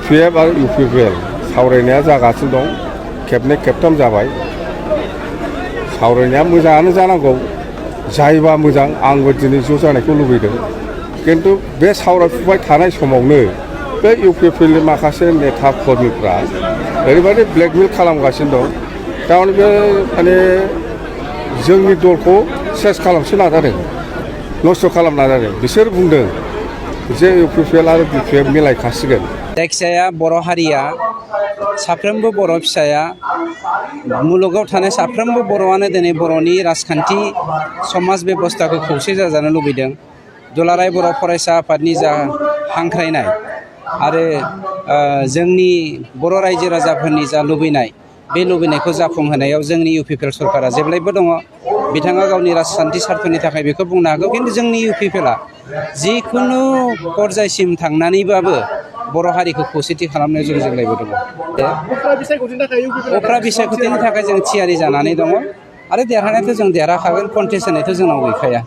BPF आरो UPPL सावरायनाया जागासिनो दं खेबनै खेबथाम जाबाय सावरायनाया मोजाङानो जानांगौ जायोबा मोजां आंबो दिनै ज' जानायखौ लुबैदों किन्तु बे सावरायफुबाय थानाय समावनो बे UPPLनि माखासे नेताफोरनिफ्रा ओरैबायदि ब्लेकमेल खालामगासिनो दं थारमाने बे माने जोंनि दलखौ सेस खालामनो नाजादों नस्थ' खालामनो नाजादों बिसोर बुंदों जे UPPL आरो BPF मिलायखासिगोन जायखिजाया बर' हारिया साफ्रोमबो बर' फिसाया मुलुगाव थानाय साफ्रोमबो बर'आनो दिनै बर'नि राजखान्थि समाज बेबस्थाखौ खौसे जाजानो लुबैदों दुलाराय बर' फरायसा आफादनि जा हांख्रायनाय आरो जोंनि बर' रायजो राजाफोरनि जा लुबैनाय बे लुबैनायखौ जाफुंहोनायाव जोंनि UPPL सरकारा जेब्लायबो दङ बिथाङा गावनि राजखान्थि सार्थनि थाखाय बेखौ बुंनो हागौ खिन्थु जोंनि UPPLआ जिखुनु पर्यायसिम थांनानैबाबो बर' हारिखौ खौसेथि खालामनायाव जों जेब्लायबो दङ उफ्रा बिसायख'थिनि थाखाय जों थियारि जानानै दङ आरो देरहानायाथ' जों देरहाखागोन कन्टेस्ट होनायथ' जोंनाव गैखाया